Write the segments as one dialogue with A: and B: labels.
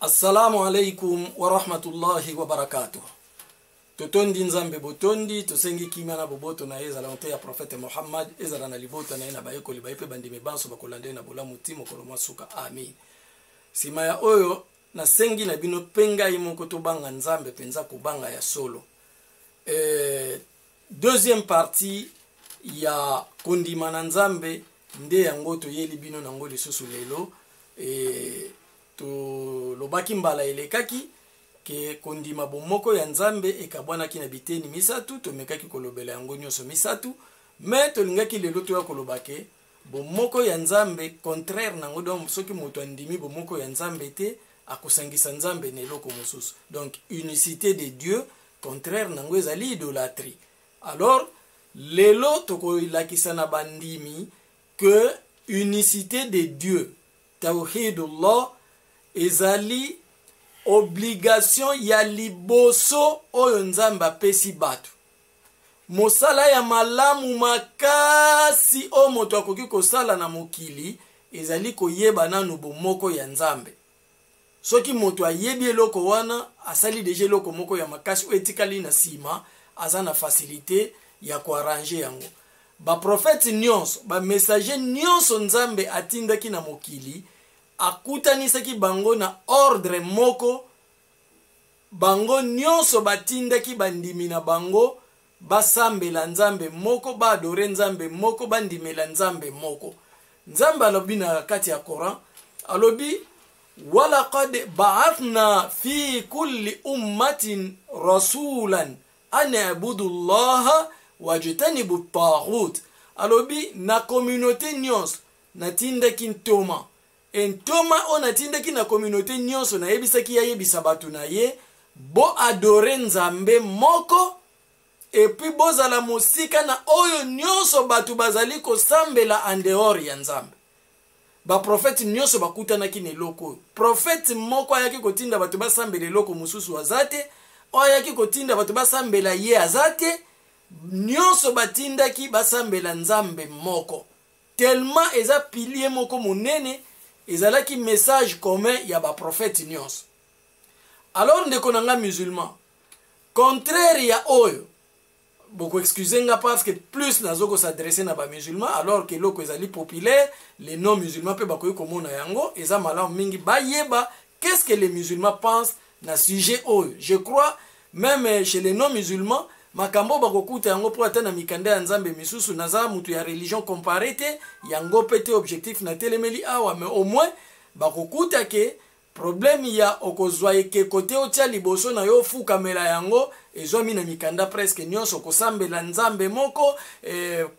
A: Assalamu alaikum wa rahmatullahi wa barakatuh. Totondi Nzambe botondi, tosengi kimia na boboto na ye ezala nte ya prophète Muhammad, ezala na libota na ye na bayekoli baye mpe bandimi banso bakolanda ye na bolamu ti mokolo mwa suka. Amin. Sima ya oyo nasengi na bino mpe ngai moko tobanga Nzambe mpenza kobanga ya solo. Deuxième partie ya kondima na Nzambe nde yango toyeli bino nango lisusu lelo. Tolobaki mbala elekaki ke kondima bomoko ya Nzambe ekabwanaki na biteni misatu, tomekaki kolobela yango nyonso misatu, mais tolingaki lelo toya koloba ke bomoko ya Nzambe contraire nango, donc soki moto andimi bomoko ya Nzambe te akosangisa Nzambe na eloko mosusu, donc unicité de Dieu contraire nango ezali idolâtrie. Alors lelo tokolakisa na bandimi que unicité de Dieu, tawhidullah, ezali obligation ya liboso oyo Nzambe apesi bato. Mosala ya malamu makasi oyo moto akoki kosala na mokili ezali koyeba nanu bomoko ya Nzambe. Soki moto ayebi eloko wana, asali deja eloko moko ya makasi oyo etikali na nsima, aza na facilité ya koarrange yango. Baprofete nyonso, bamessager nyonso Nzambe atindaki na mokili, akutanisaki bango na ordre moko. Bango nyonso batindaki bandimi na bango basambela Nzambe moko, baadore Nzambe moko, bandimela Nzambe moko. Nzambe alobi na kati ya Coran, alobi walaqad ba'athna fi kulli ummatin rasulan an ibudu llaha wajtanibu taghut. Alobi na communauté nyonso natindaki ntoma. E ntoma oyo natindaki na communauté nyonso, nayebisaki ayebisa bato na ye bo adore Nzambe moko, et puis bozala mosika na oyo nyonso bato bazali kosambela en dehors ya Nzambe. Baprofete nyonso bakutanaki na eloko oyo. Profete moko ayaki kotinda bato basambela eloko mosusu aza te, oyo ayaki kotinda bato basambela ye aza te. Nyonso batindaki basambela Nzambe moko. Tellement eza pilier moko monene, ezalaki message commun ya baprofete nyonso. Alors ndeko na nga musulman, contraire ya oyo, boko excuse nga parce que plus nazo ko s'adresser na ba musulmans, alors que eloko ezali populaire, les non musulmans pe bakoki komona yango, eza malamu mingi bayeba qu'est-ce que les musulmans pensent na sujet oyo. Je crois même chez les non musulmans makambo bakokuta yango mpo ata na mikanda ya Nzambe misusu. Naza mutu ya religion comparé te, yango pe te objectif na telemeli awa, mais au moins bakokuta ke problème ya okozwa ekeko te otia liboso na yo ofukamela yango ezwami na mikanda presque nyonso. Kosambela Nzambe moko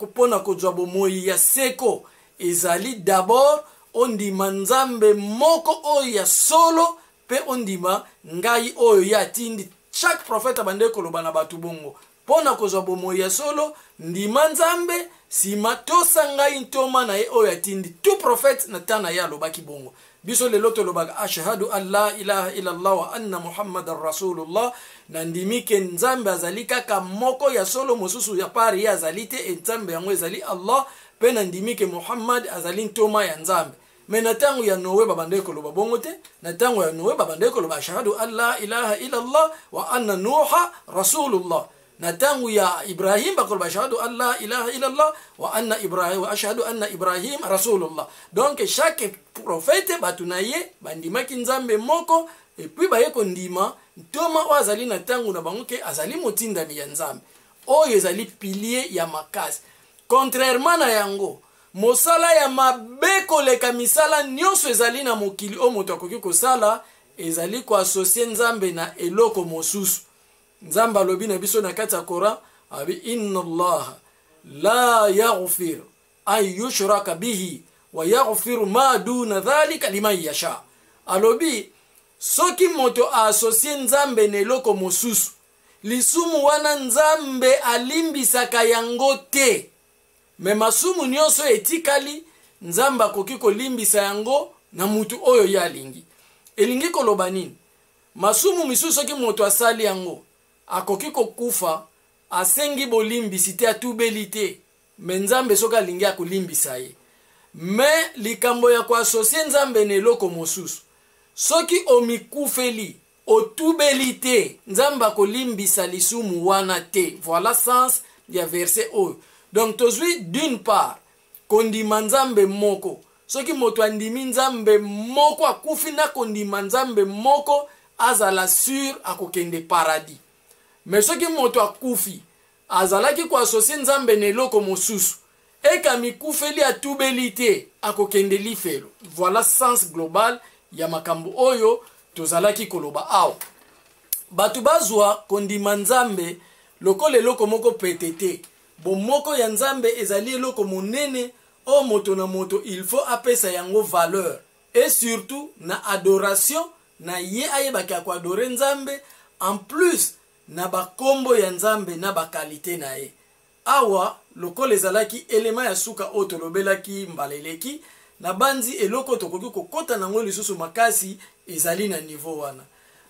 A: mpona kozwa bomoi ya seko ezali d'abord ondima Nzambe moko oyo ya solo mpe ondima ngai oyo ye atindi. Chaque prophète abandaki koloba na bato bongo mpo na kozwa bomoi ya solo, ndima Nzambe, nsima tosa ngai ntoma na ye oyo atindi. Tout prophète na temps na ye alobaki bongo. Biso lelo tolobaka ashhadu an la ilaha illallah wa anna muhammadan rasulullah, nandimi ke Nzambe azali kaka moko ya solo, mosusu ya pari ye azali te, e Nzambe yango ezali Allah, mpe nandimi ke Muhammad azali ntoma ya Nzambe. Me na ntango ya Noe babandaki koloba bongo te. Na ntango ya Noe babandaki koloba ashhadu an la ilaha illallah wa anna nuha rasulullah. Na ntango ya Ibrahim bakoloba ashhadu an la ilaha illallah wa anna Ibrahim wa ashhadu anna Ibrahim rasulullah. Donc chaque prophète bato na ye bandimaki Nzambe moko, et puis baye kondima ntoma oyo azali na ntango na bango ke azali motindami ya Nzambe. Oyo ezali pilier ya makasi. Contrairement na yango, mosala ya mabe koleka misala nyonso ezali na mokili oyo moto akoki kosala ezali koasosie Nzambe na eloko mosusu. Nzambe alobi na biso na kati ya Coran, alobi inna Allah la yaghfir an yushraka bihi wa yaghfiru ma duna dhalika liman yasha. Alobi soki moto aasosie Nzambe na eloko mosusu, lisumu wana Nzambe alimbisaka yango te. Me masumu nyonso etikali, Nzambe akoki kolimbisa yango na mutu oyo ye alingi. Elingi koloba nini? Masumu misusu soki moto asali yango, akoki kokufa asengi bolimbisi te, atubeli te, me Nzambe soki alingi akolimbisa ye. Mais likambo ya koassocie Nzambe na eloko mosusu, soki omikufeli, otubeli te, Nzambe akolimbisa lisumu wana te. Voilà sens ya verset oyo. Donc tozwi d'une part kondima Nzambe moko. Soki moto andimi Nzambe moko, akufi na kondima Nzambe moko, azala sûr akokende paradis. Mais soki moto akufi azalaki koassocie Nzambe na eloko mosusu, eka mikufeli, atubeli te, akokende lifelo. Voilà sens global ya makambo oyo tozalaki koloba awa. Bato bazwa kondima Nzambe lokola eloko moko pete te. Bomoko ya Nzambe ezali eloko monene oyo moto na moto il faut apesa yango valeur, et surtout na adoration na ye, ayebaki akoadorer Nzambe, en plus na bakombo ya Nzambe na baqualité na ye. Awa lokola ezalaki elema ya suka oyo tolobelaki mbala eleki, nabanzi eloko tokoki kokɔta nango lisusu makasi ezali na niveau wana.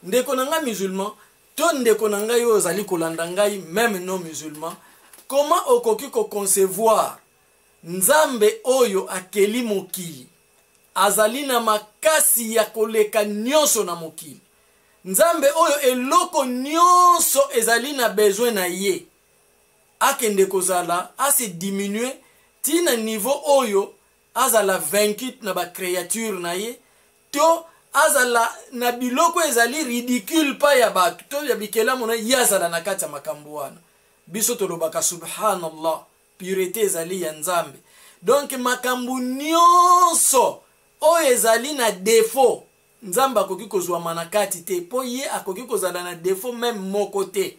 A: Ndeko na ngai musulman to ndeko na ngai oyo ozali kolanda ngai, même non musulman, comment okoki koconcevoir Nzambe oyo akeli mokili, azali na makasi ya koleka nyonso na mokili, Nzambe oyo eloko nyonso ezali na besoin na ye, akende kozala ase diminue ntina niveau oyo azala vaincu na bacréature na ye, to azala na biloko ezali ridicule pa ya bato to ya bikelamu na ye, azala na kati ya makambo wana? Biso tolobaka subhanallah, pureté ezali ya Nzambe. Donc makambo nyonso oyo ezali na défaut, Nzambe akoki kozwama na kati te, mpo ye akoki kozala na défaut même moko te.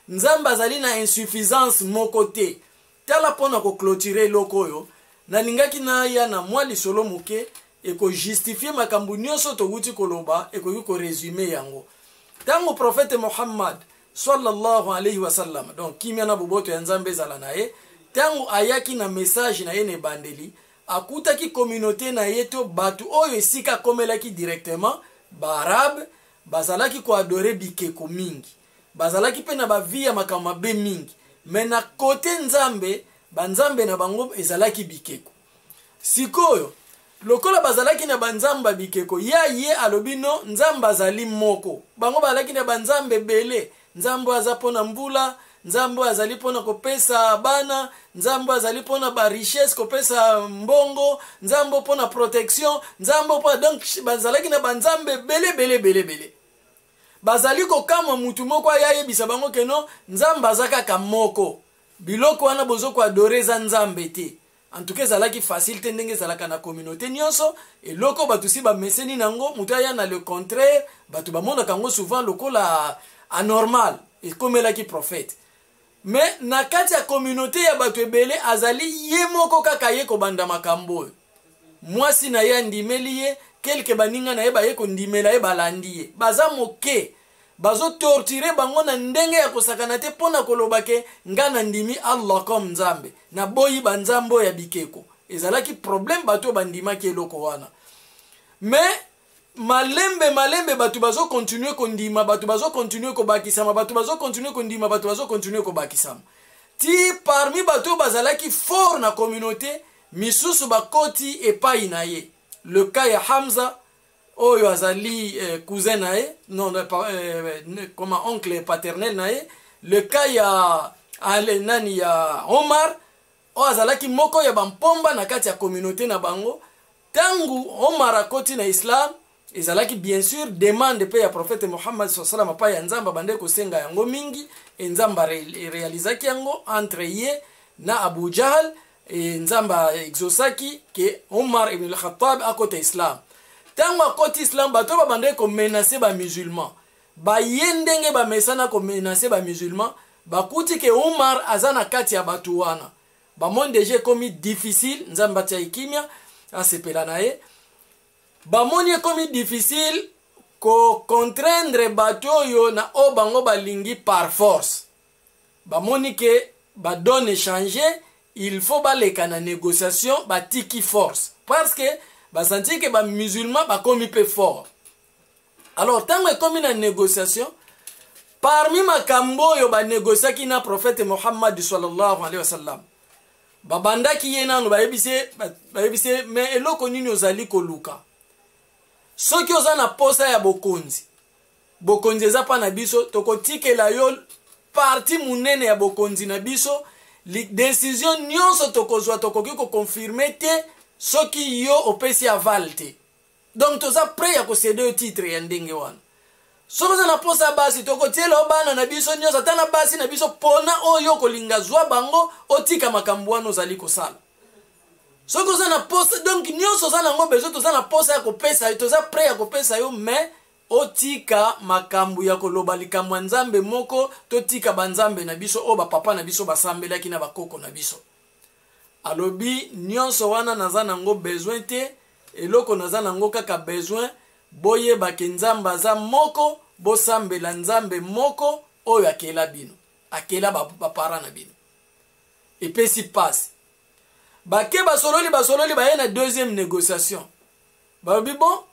A: Nzambe azali na insuffisance moko te. Tala, mpo na koclôturer eloko oyo, nalingaki naya na mwa lisolo moke ekojustifie makambo nyonso towuti koloba, ekoki korésumer yango. Ntango prophète Muhammad sallallahu alayhi wa sallam, donc kimia na boboto ya Nzambe ezala na ye, ntango ayaki na message na ye na ebandeli, akutaki communauté na ye to bato oyo esika akomelaki directement, baarabe, bazalaki koadorer bikeko mingi, bazalaki mpe na bavie ya makambo mabe mingi. Mais na kote Nzambe, banzambe na bango ezalaki bikeko. Sikoyo lokola bazalaki na banzambe ya bikeko, ya ye alobi no, Nzambe azali moko. Bango bazalaki na banzambe ebele: nzambe oyo aza mpona mbula, nzambe oyo azali mpona kopesa bana, nzambe oyo azali mpona barichesse, kopesa mbongo, nzambe mpona protection, nzambe mpona. Donc bazalaki na banzambe ebele ebele ebele ebele. Bazali kokamwa mutu moko aya ayebisa bango que non, Nzambe aza kaka moko, biloko wana bozokoadorer eza Nzambe te. En tout cas ezalaki facile te. Ndenge ezalaka na communauté nyonso, eloko bato si bameseni nango, moto aya na le contraire, bato bamonaka yango souvent lokola anormal. Ekomelaki prophète, mais na kati ya communauté ya bato ebele, azali ye moko kaka ye kobanda makambo oyo. Mwasi na ye andimeli ye, quelques baninga na ye baye kondimela ye, balandi ye, baza moke. Bazotorturer bango na ndenge ya kosakana te mpo na koloba que nga nandimi Allah comme Nzambe, naboyi banzambe oyo ya bikeko. Ezalaki problème bato oyo bandimaki eloko wana. Mais malembe malembe bato bazocontinuer kondima, bato bazocontinuer kobakisama, bato bazocontinuer kondima, bato bazocontinuer kobakisama, ti parmi bato oyo bazalaki fort na communauté, misusu bakoti epai na ye. Le cas ya Hamza oyo azali cousin na ye, non, comme oncle paternel na ye. Le cas ya ale, nani, ya Omar oyo azalaki moko ya bampomba na kati ya communauté na bango. Ntango Omar akoti na islam, ezalaki bien sûr demande mpe ya prophète Muhammad sallam apai ya Nzambe, abande kosenga yango mingi, e Nzambe arealizaki yango entre ye na Abu Jahal, e Nzambe aexauçaki que Omar ibn al-Khattab akota islam. Ntango akoti islam, bato babandaki komenacer bamusulman, baye ndenge bamesana komenacer bamusulman, bakuti que Omar aza na kati ya bato wana, bamoni déjà ekomi difficile. Nzambe atia ekimia, asepela na ye. Bamoni ekomi difficile kocontraindre bato oyo na oyo bango balingi par force. Bamoni que badonne change, il faut baleka na négociation. Batiki force parce que basanti que bamusulman bakomi mpe fort. Alors ntango ekomi na négociation, parmi makambo oyo banégociaki na prophète Muhammad sallallahu alaihi wasallam, Babandaki ye nano, bayebisi ye, me eloko nini ozali koluka? Soki oza na posa ya bokonzi, bokonzi eza mpa na biso, tokotikela yo parti monene ya bokonzi na biso. Decision nyonso tokozwa, tokoki koconfirmer te soki yo opesi aval te. Donc toza prêt ya kocéder yo titre ya ndenge wana. Soki oza na posa basi, tokotiela yo bana na biso nyonso, ata na basi na biso, pona oyo okolinga, zwa bango, otika makambo wana ozali kosala. Soki oza na posa, donc nyonso oza nango besoin, toza na posa ya kopesa yo, toza prêt ya kopesa yo, mais otika makambo ya koloba likambo ya Nzambe moko, totika banzambe na biso oyo bapapa na biso basambelaki na bakoko na biso. Alobi: nyonso wana naza nango besoin te. Eloko naza nango kaka besoin, boyebake Nzambe aza moko, bosambela Nzambe moko oyo akela bino, akela bapara na bino. Epesi pasi. Bake, basololi, basololi, baye na deuxième négociation. Balobi: bon,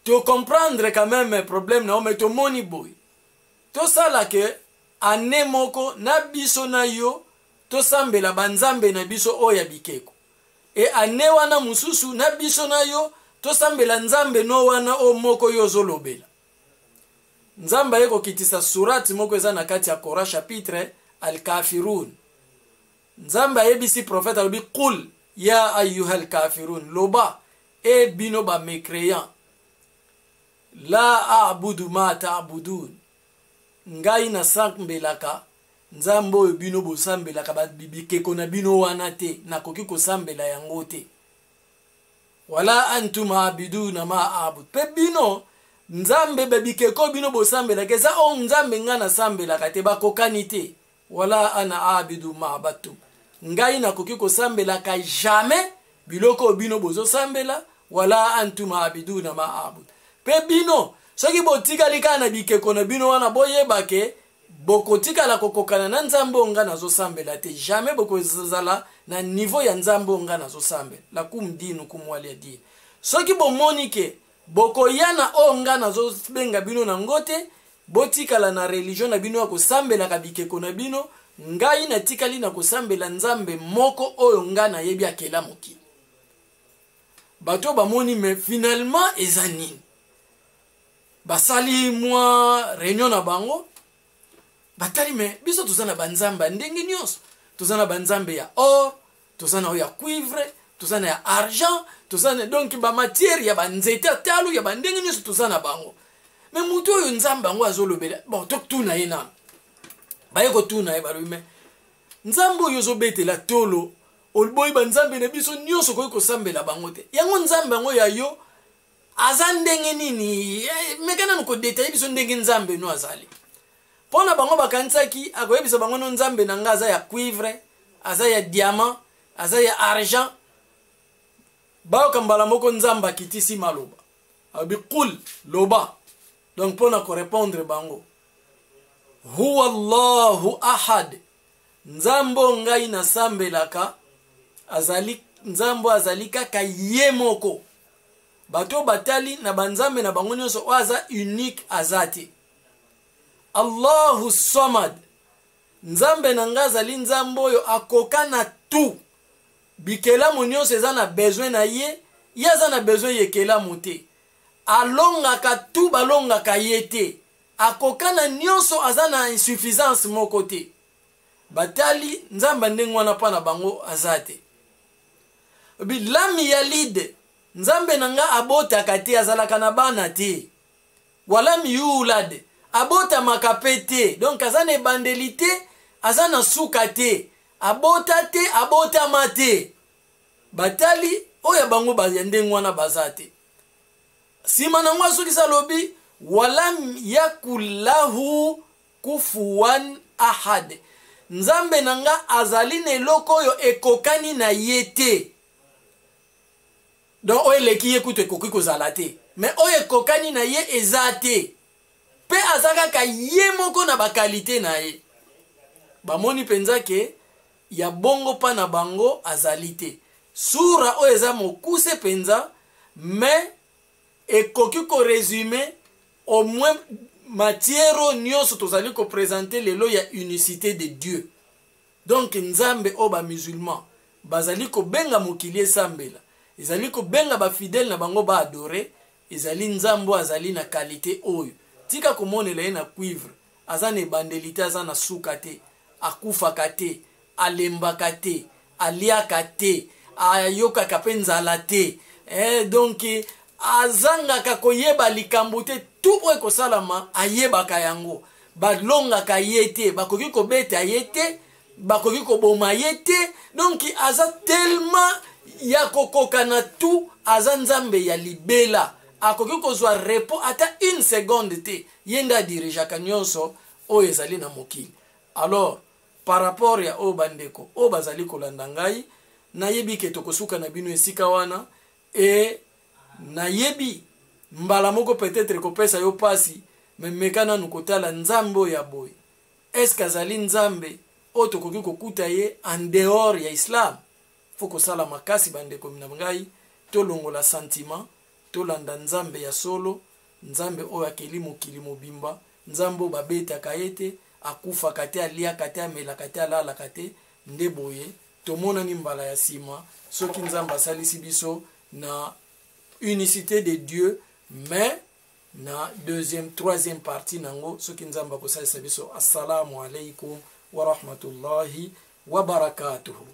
A: tocomprendre quand même problème na yo, mais tomoni boye, tosala ke ane moko na biso na yo tosambela banzambe na biso oyo ya bikeko, e ane wana mosusu na biso na yo tosambela Nzambe no wana oyo moko yo ozolobela. Nzambe aye kokitisa surati moko eza na kati ya Coran, chapitre Alkafirun. Nzambe ayebisi prophète, alobi: qul ya ayuha alkafirun, loba e bino bamécréant, la abudu ma taabudun, ngai nasambelaka Nzambe oyo bino bosambelaka bikeko na bino wana te, nakoki kosambela yango te. Wala antum abiduna ma abud, mpe bino Nzambe babikeko bino bosambelaka eza oyo Nzambe ngai nasambelaka te, bakokani te. Wala ana abidu ma abadtum, ngai nakoki kosambelaka jamais biloko oyo bino bozosambela. Wala antum abiduna ma abud, mpe bino soki botikali kaka na bikeko na bino wana, boyeba ke bokotikala kokokana na Nzambe oyo ngai nazosambela te. Jamais bokozala na niveau ya Nzambe oyo ngai nazosambela. Lakum dinukum waliya dini. Soki bomoni ke bokoya na oyo ngai nazobenga bino nango te, botikala na religion na bino ya kosambelaka bikeko na bino. Ngai natikali na kosambela Nzambe moko oyo ngai nayebi akela mokili. Bato bamoni, mais finalement eza nini? Basali mwa réunion na bango, batali, mais biso toza na banzambe ya ndenge nyonso. Toza na banzambe ya or, toza na oyo ya cuivre, toza na ya argent, toza na donc bamatière ya banzete ya talo ya bandenge nyonso, toza na bango. Mais motu oyo Nzambe yango azolobela, bon, totuna ye nano. Baye kotuna ye, balobi: mais Nzambe oyo ozobetela tolo, oboyi banzambe na biso nyonso, okoki kosambela bango te, yango Nzambe yango ya yo aza ndenge nini? Meka nanu kodétailler biso ndenge Nzambe no azali. Mpo na bango bakanisaki akoyebisa bango: no, Nzambe na nga aza ya cuivre, aza ya diamant, aza ya argent. Bayoka mbala moko Nzambe akitisi maloba, alobi: qul, loba donc mpo na korépondre bango, huwa Allahu ahad, Nzambe oyo ngai nasambelaka azali Nzambe oyo azali kaka ye moko. Bato oyo batali na banzambe na bango nyonso, oyo aza unique aza te. Allahu Samad, Nzambe na ngai azali Nzambe oyo akoka na tout. Bikelamu nyonso eza na besoin na ye, ye aza na besoin ya ekelamu te. Alongaka tu, balongaka ye te. Akoka na nyonso, aza na insuffisance moko te. Batali Nzambe ndenge wana mpa na bango aza te. Lam yalid, Nzambe na nga abotaka te, azalaka na bana te. Walam yulad, abotamaka mpe te. Donc aza na ebandeli te, aza na suka te, abota te, abotama te. Batali oyo ya bango ya ndenge wana baza te. Nsima nango asukisi, alobi: walam yakul lahu kufuwan ahad, Nzambe na nga azali na eloko oyo ekokani na ye te. Donc oyo eleki ye kutu ekoki kozala te, mais oyo ekokani na ye eza te, mpe aza kaka ye moko na baqualité na ye. Bamoni mpenza ke ya bongo mpa na bango azali te. Sura oyo eza mokuse mpenza, mais ekoki korésumer au moins matière oyo nyonso tozali koprésenter lelo ya unicité de Dieu. Donc Nzambe oyo ba musulman bazali kobenga mokili esambela, ezali kobenga ba fidèle na bango ba adorer, ezali Nzambe oyo azali na qualité oyo. Tika komonela ye na cuivre, aza na ebandeli te, aza na suka te, akufaka te, alembaka te, aliaka te, ayokaka mpe nzala te. Donc azangaka koyeba likambo te, tout oyo ekosalama ayebaka yango. Balongaka ye te, bakoki kobeta ye te, bakoki koboma ye te. Donc aza tellement ya kokoka na tout, aza Nzambe ya libela, akoki kozwa repos ata une seconde te. Ye nde adirigeaka nyonso oyo ezali na mokili. Alors par rapport ya oyo bandeko oyo bazali kolanda ngai, nayebi ke tokosuka na bino esika wana. E nayebi mbala moko peut-être kopesa yo pasi, me meka nanu kotala Nzambe oyo ya boye. Eske azali Nzambe oyo tokoki kokuta ye en dehors ya islam? Fo kosala makasi, bandeko na ngai, tolongola sentiment, tolanda Nzambe ya solo, Nzambe oyo akeli mokili mobimba, Nzambe oyo babetaka ye te, akufaka te, aliaka te, amelaka te, alalaka te. Nde boye tomonani mbala ya nsima, soki Nzambe asalisi biso, na unicité de Dieu, mais na deuxième, troisième partie nango, soki Nzambe akosalisa biso. Assalamu alaikum wa rahmatullahi wa barakatuhu.